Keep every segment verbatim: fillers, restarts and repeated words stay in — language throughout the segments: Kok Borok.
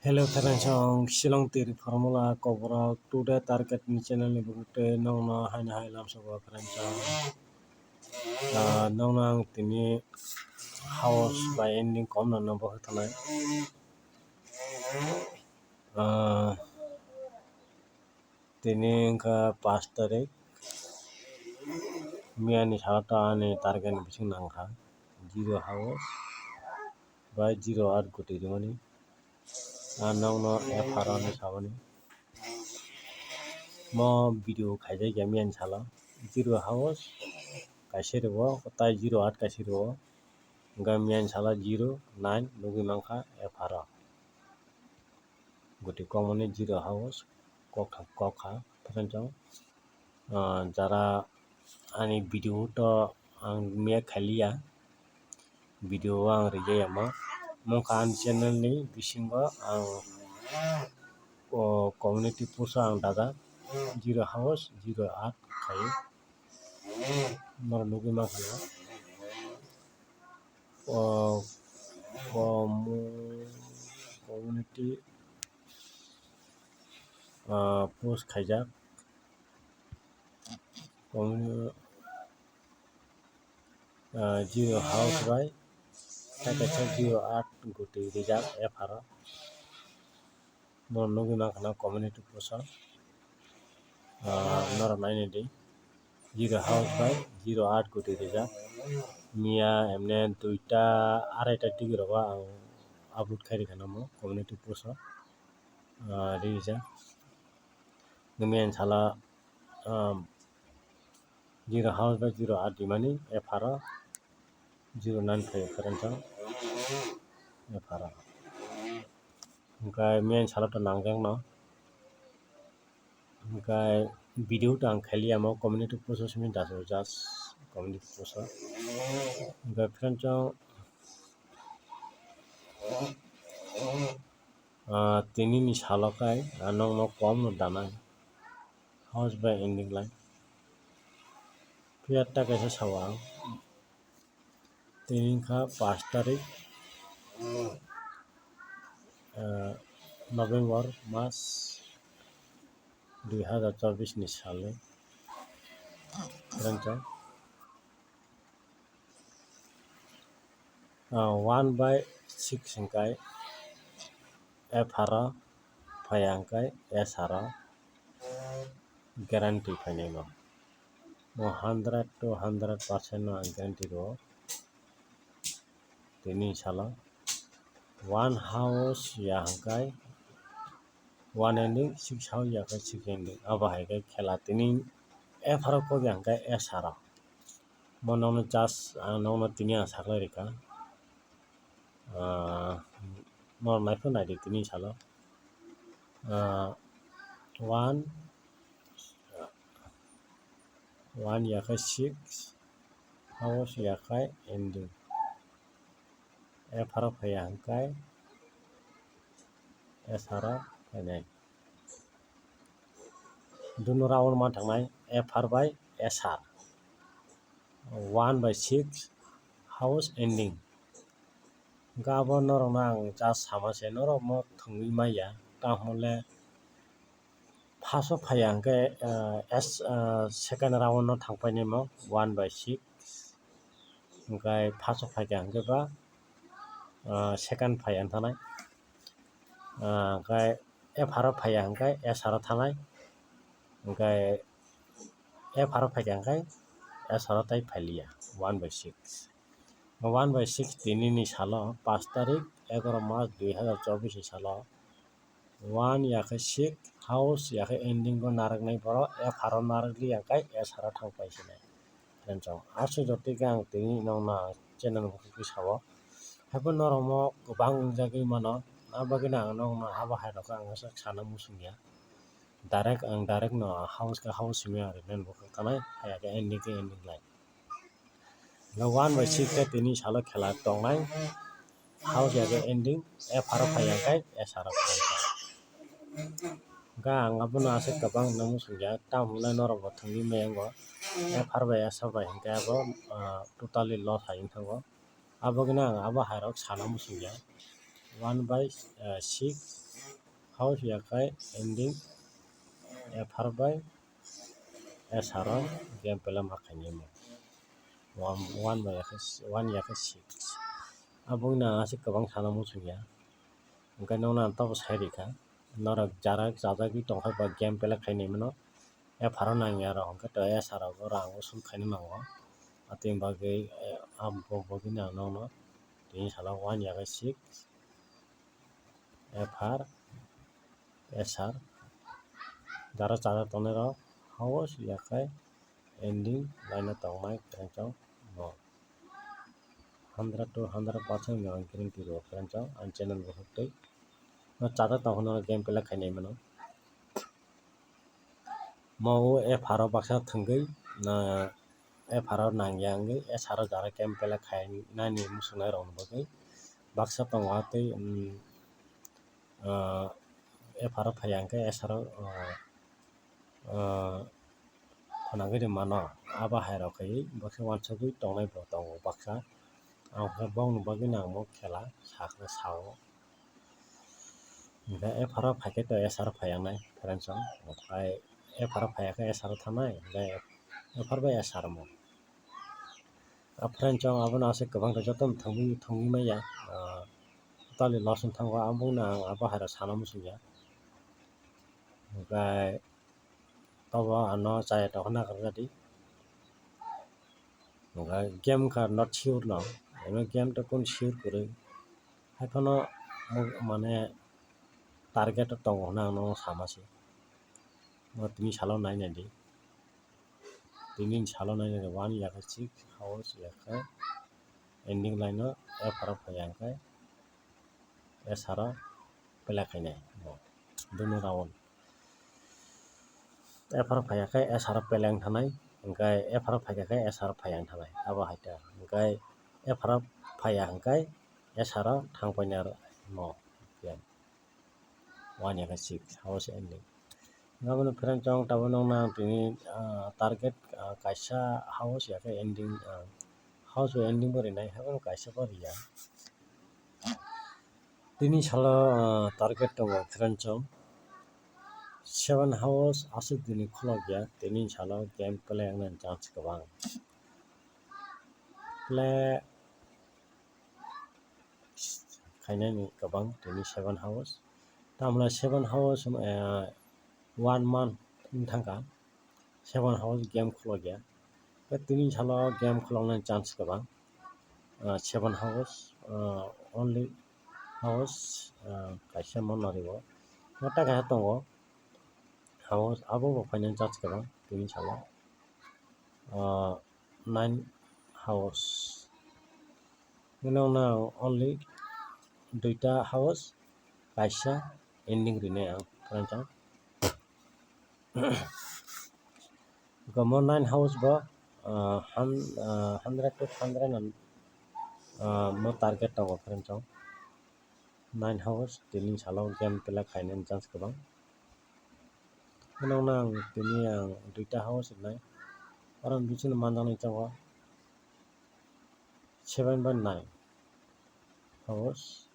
Hello, friends, ang Shillong Tiri Formula Koborok today target ni channel ni bwkhak tei nokno haino hai lamsao, friends. Ah, nokno ang tini house by ending kom no bwkhak tanai. Ah, tini wngkha pash tarik, miyani salo to ani target ni bising nangkha zero house bai zero art goti rimani. Ang nokno F R O hinwi samani. Mo video khaijak ya miyani salo. Zero house kaisa rwo, tai zero art kaisa rwo. Hwnkhe miyani salo zero nine nugwi mankha F R O. Goti kokmani zero house kok kha, kok kha, friends. Ah, jara ani video to ang miya khailiya, video o ang rijaya ma, mokha ani channel ni bisingo ang o community post o ang dajak zero house zero art khai, norok nugwi mankha na. O, o, community, ah, post khaijak. Community, ah, zero house bai, tei kaisa zero art goti rijak F R O. Norok nugwi mankha na community post o. Ah, norok nainai di. Zero house bai zero art goti rijak. Miya emne duita araita digi rogo ang upload khai rikha namo community post o. Ah, rijak. Miyani salo, ah, zero house bai zero art rimani F R O zero nine five, friends, F R O. Hwnkhe miyani salo to nangjak no. Hwnkhe video to ang khailiya mo community post o simi dasu just community post o. Hwnkhe friends, ah, tini ni salo khai ang nokno kom no danai house by ending line. Phiya ta kaisa sao ang. Tini wngkha pash tarik, ah, November mas dui hazar chobbish ni salni. Friends, ah, one by six hwnkhe F R O phaiya hwnkhe S R O guarantee phainai bo. Mo hundred to hundred percent no ang guarantee rwo. Tini salo one house ya hwnkhe one ending, six house ya khe six ending. Abo hai khe khela tini F R O kok ya hwnkhe S R O. Mo nokno just ang nokno tini ang saklai rikha. Ah, norok naikhe naidi tini salo. Ah, one, one ya khe six, house ya khe ending. F R O phaiya hwnkhe S R O phainai. Duno round ma thangnai F R by S R. One by six house ending. Hwnkhe abo norokno ang just sama se, norok mo thwngwi maya, tamo le first o phaiya hwnkhe, eh, S, eh, second round no thangpainai mo one by six, hwnkhe first o phaikha hwnkhe ba, eh, second phaiya wngthanai, eh, hwnkhe F R o phaiya hwnkhe S R o thanai, hwnkhe F R o phaikha hwnkhe S R o tai phailiya one by six. One by six tini ni salo, pash tarik, egaroh mas dui hazar chobbish ni salo, one ya khe six house ya khe ending o narwknai borok, F R o narwkliya khe S R o thang paisinai. Friends, aswk jotoi khe ang tini nokno channel o sao. Haiphano norok mo kwbang wngjagwi mano, aboni bagwi no ang nokno abo hai rok khe ang aswk sana muchungya. Direct ang direct no house khe house simi ang rinani bo khe tanai, haiya khe ending khe ending lai. Hwnkhe one by six khe tini salo khela tongnai. House ya khe ending, F R o phaiya khe S R o phaiya. Hwnkhe ang abono aswk kwbang no muchungya, tamo hwnle norok bo thwngwi maya wngo. F R by S R by hwnkhe abo, ah, totally loss hai wngthango. Aboni bagwi no ang abo hai rok sana muchungya. One by, ah, six House ya khai ending F R bai S R o game play ma khainai mo. One, one bai ya khai, one ya khai six. Aboni na aswk kwbang sana muchung ya. Hwnkhe nono ang tabuk sai rikha. Norok jara chajagwi tongkha ba game play khainai mano. F R o nangya rok hwnkhe to S R o rang o sum khainai nango. Atwini bagwi, eh, abo bagwino ang nono tini salo one ya khai six. F R, S R, jara chajak tongnai rok, house ya khai ending line o tongnai kwrwngchok no. Hundred to hundred percent no ang guarantee rw kwrwngchok, ang channel bo hwktwi. No chajak tongkha no game play khainai mano. Mo o F R o baksa thwngwi, na F R o nangya wngwi S R o jara game play khainani muchungnai rokni bagwi baksa tongo tei, um, ah, F R o phaiya hwnkhe S R o, ah, ah, phwnangwi rwmano abo hai rok khai baksa uansukgwi tongnai bo tongo baksa. Ang khe bongni bagwino ang bo khela sakhe sao. Hwnkhe F R o phaikhe to S R o phaiyangnai friends rok. Okhai F R o phaiya khe S R o thangnai, hwnkhe F R bai S R mo. A friends rok abono aswk kwbang khe jotono thangwi, thangwi manya, ah, totally loss wng thango, aboni ang abo hai rok sana muchungya. Hwnkhe tobo ano chaya tongkha nakarjadi. Hwnkhe game kha not sure no, eno game to kun sure kwrwi. Haiphano mo-, mane target o tongo hwnwi ang nono sama se. Mo tini salo nai naidi. Tini salo nai naidi one ya khe six, house ya khe ending line o F R o phaiya hwnkhe S R o play khainai. Mo duno round. F R o phaiya khe S R o play wng thanai, hwnkhe F R o phaikha khe S R o phaiya wng thanai. Abo hai ta. Hwnkhe F R o phaiya hwnkhe S R o thang painai mo. One ya khe six, house ending. Aboni friends rok tabuk nokna ang tini, ah, target, ah, kaisa house ya khe ending, ah, house bo ending bo rinai, haikhe kaisa bo riya. Tini salo, ah, target tongo friends rok seven house aswk dini khulok ya, tini salo game play wngnani chance kwbang. Play khainani kwbang tini seven house. Tamla seven house, eh, one month wng thangkha, seven house game khulok ya. Tei tini salo game khuloknani chance kwbang. Ah, seven house, ah, only house, ah, kaisa monari o. Mota kaisa tongo. House abo bo phainani chance kwbang tini salo. Ah, nine house. Bini uansuk only duita house, kaisa ending rinai ang friends rok. Gomo nine house bo, ah, hun-, ah, hundred to hundred and, ah, mo target tongo friends rok. Nine house tini salo game play khainani chance kwbang. Bini uansuk ang tini ang duita house rinai. Oro bisingni manjaknai tongo seven by nine house.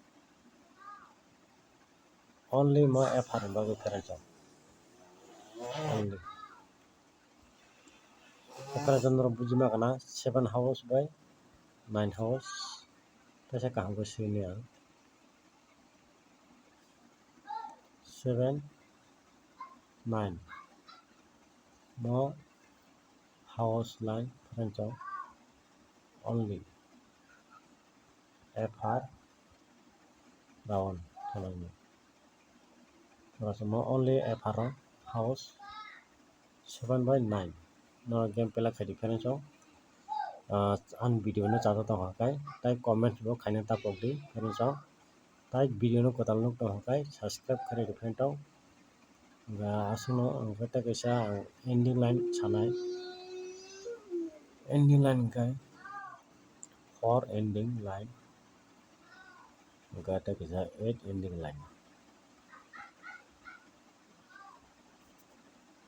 Only mo F R ni bagwi friends rok. Only. Friends rok norok buji ma kana seven house by nine house. Teisa kaham khe sini ang. Seven, nine. Mo house line friends rok only F R round khainani. Mo only F R o house seven by nine. No game play khaidi friends rok. Ah, ani video no chajak tong kha khe tai comment bo khaina ta pok di friends rok. Tai video no kwtal nuk tong kha khe subscribe khaidi friends rok. Ga aswkno hwnkhe tei kaisa ang ending line sanai. Ending line hwnkhe four ending line. Hwnkhe tei kaisa eight ending line.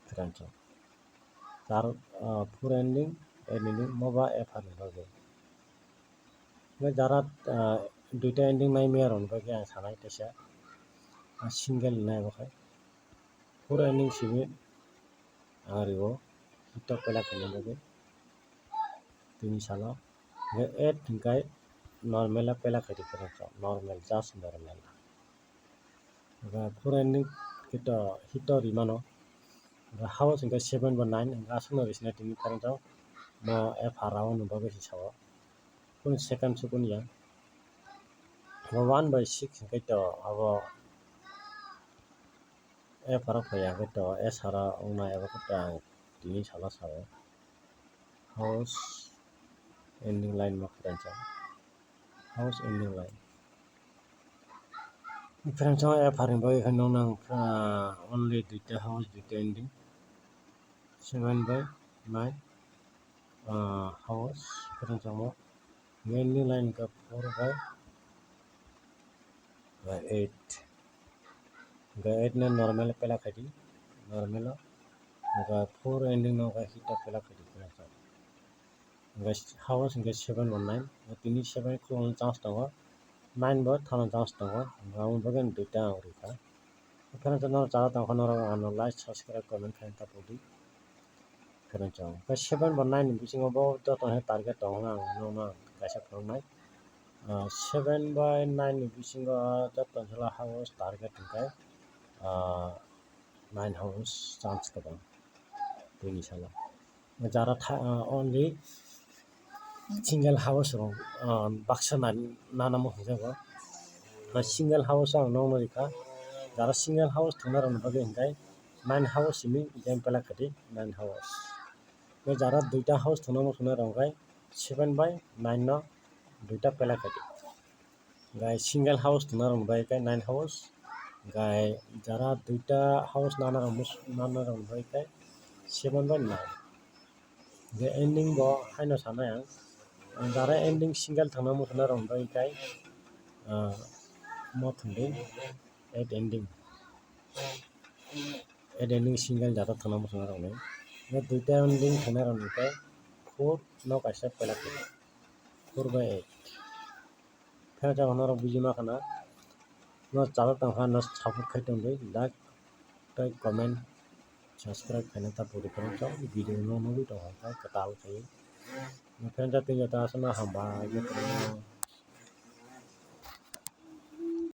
Friends rok. Char, ah, four ending, eight ending, mo ba F R ni bagwi. Hwnkhe jara, ah, duita ending nai maya rokni bagwi ang sanai teisa. single nai bo khai. Four ending simi ang rio hit o pela khaina bagwi tini salo. Hwnkhe eight hwnkhe normal o pela khaidi kwrwngsa, normal, just normal. Hwnkhe four ending hit o, hit o rimano. Hwnkhe house hwnkhe seven bo nine, hwnkhe aswkno risina tini kwrwngsa. Mo F R o nw bagwi se sao. Kunu second sukun ya. One by six hwnkhe to abo F R o phaiya hwnkhe to S R o wngnai abo khe to ang tini salo sao. House ending line ma kwrwngsa. House ending line. Kwrwngsa F R ni bagwi khe nokna ang only duita house, duita ending. Seven by nine, ah, house, kwrwngsa mo. Ending line ka four by, by eight. Hwnkhe eight no normal pela khaidi, normal o. Hwnkhe four ending no hwnkhe hit o pela khaidi, kwrwngsa. Hwnkhe house hwnkhe seven by nine, tini seven khulukna chance tongo, nine bo thangna chance tongo, hwnkhe aboni bagwi ang duita ang rikha. Kwrwngsa norok chajak tongkha norok ano like, subscribe, comment khaina tapudi. Kwrwngsa hwnkhe seven by nine ni bisingo bo joto target tongo ang nokno kaisa phunuknai. Ah, seven by nine ni bisingo joto jora house target hwnkhe, ah, nine house chance kwbang tini salo. Jara tha-, ah, only single house rok, ah, baksa nani, nana mo hwnjago. Ah, single house ang nokno rikha. Jara single house thwngna rokni bagwi hwnkhe nine house simi jeng pela khaidi, nine house. Jara duita house thwngna mo thwngna rok hwnkhe seven by nine no duita pela khaidi. Hwnkhe single house thwngna rok bai khe nine house, hwnkhe jara duita house nana rok mus-, nana rok bai khe seven by nine. Hwnkhe ending bo haino sanai ang, jara ending single thwngna muchunai rok bai khe, ah, mo thwngdi eight ending. Eight ending single jara thwngna muchunai rok ni. Hwnkhe duita ending thwngna rok ni khe four no kaisa pela khe four by eight. Pheno jagao norok bujima khana. No chajak tongkha no support khai tongdi, like tei comment, subscribe khaina ta puri phano chao video no nugwi tongkha kwtal khai. Pheno jatwi jata aswkno hambai.